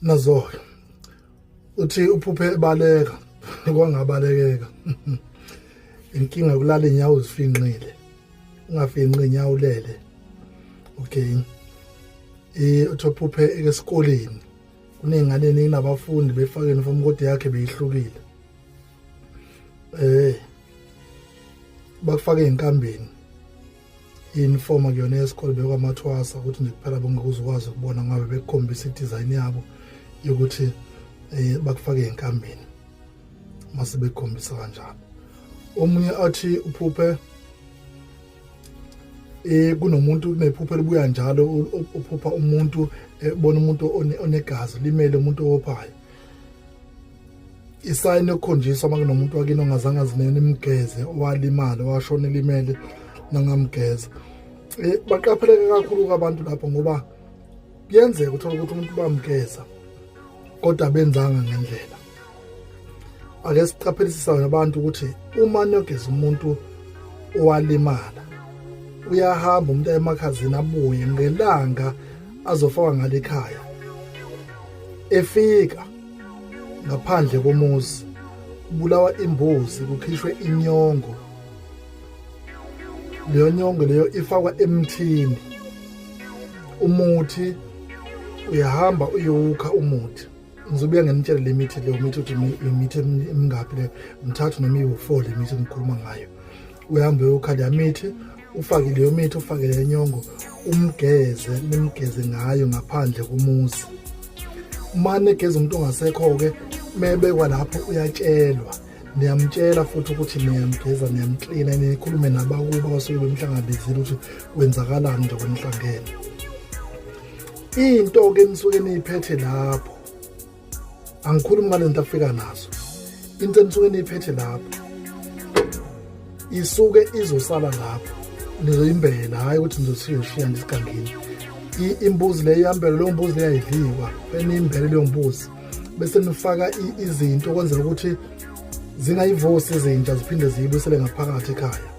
Nazo-ke uthi uphuphe ebaleka kwangabalekeka. Inkinga kulala inyawo zifinqile, ungafinqi inyawo ulele. Okay, uthi uphuphe esikoleni kuney'ngane eningi nabafundi befake uniform kodwa yakhe beyihlukile. Bakufake ey'nkambeni i-uniform akuyona yesikole, bekwamathwasa ukuthi nje kuphela bongeke uzukwazi ukubona ngoba bekukhombisa i-design yabo yokuthi bakufake ey'nkambeni mase bekukhombisa kanjalo. Omunye athi uphuphe kunomuntu kunephupho elibuya njalo, uphupha umuntu ebona umuntu onegazi limele, umuntu owophayo. Isayini yokukhonjiswa uma kunomuntu wakini ongazange azinene imgeze, owalimala washona elimele nangamgeza. Baqapheleke kakhulu abantu lapho ngoba kuyenzeka uthola ukuthi umuntu bamgeza kodwa benzanga ngendlela. Ake siqaphelisisa abantu ukuthi uma niyogeza umuntu owalimala, uyahamba umuntu emakhazini abuye ngelanga azofaka ngale ekhaya, efika ngaphandle komuzi kubulawa imbuzi, kukhishwe inyongo. Leyo nyongo leyo ifakwa emthini, umuthi uyahamba uyowukha umuthi. Ngizobuya nginitshele le mithi, leyo mithi ukuthi imithi emingaphi leyo, mthathu noma iwu-4 le mithi engikhuluma ngayo. Uyahamba uyokha leya mithi, ufake leyo mithi, ufake le nyongo, umgeze, nimgeze ngayo ngaphandle komuzi. Uma nigeza umuntu ongasekho-ke mebekwa lapho uyatshelwa, niyamtshela futhi ukuthi niyamgeza, niyamklina, nikhulume nabakubo abasuke bemhlangabezile ukuthi kwenzakalani nje kwenihlangene. Into-ke nisuke niyiphethe lapho, angikhulumi ngale nto afika nazo, into enisuke niyiphethe lapho isuke izosala lapho, nizoyimbela, hhayi ukuthi nizothi uyoshiya nje esigangeni. Imbuzi leyo iyambelwa, leyo mbuzi leyo ayidliwa, eniyimbele leyo mbuzi bese nifaka izinto ukwenzela ukuthi zingayivusi izinja ziphinde ziyibuyisele ngaphakathi ekhaya.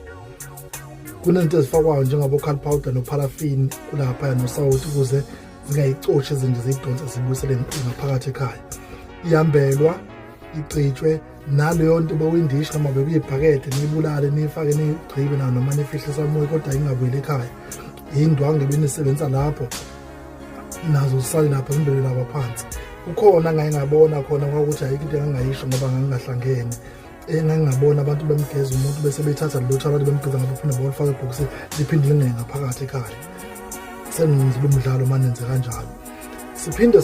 Kunezinto ezifakwayo njengabo-cal powder nopharafini kulaphaya nosawoti ukuze zingayicoshi izinja ziyidonse zibuyisele ngaphakathi ekhaya. Iyambelwa, icitshwe naleyo nto bewuyindishi noma bekuyibhakede, niyibulale, niyifake, niyigqibe nayo noma nifihle samuye, kodwa ingabuyeli ekhaya. Indwangu ebenisebenzisa lapho nazo zisale lapha, zimbele lapha phansi. Kukhona ngaye ngabona khona kwakuthi ayikho into engangayisho ngoba ngangingahlangene, engangingabona abantu bemgeza umuntu bese bethatha lelo abantu bemgeza ngapho phinde bolifaka ebhokisini liphinde lingene ngaphakathi ekhaya. Sengenzile umdlalo uma nenze kanjalo. Siphinde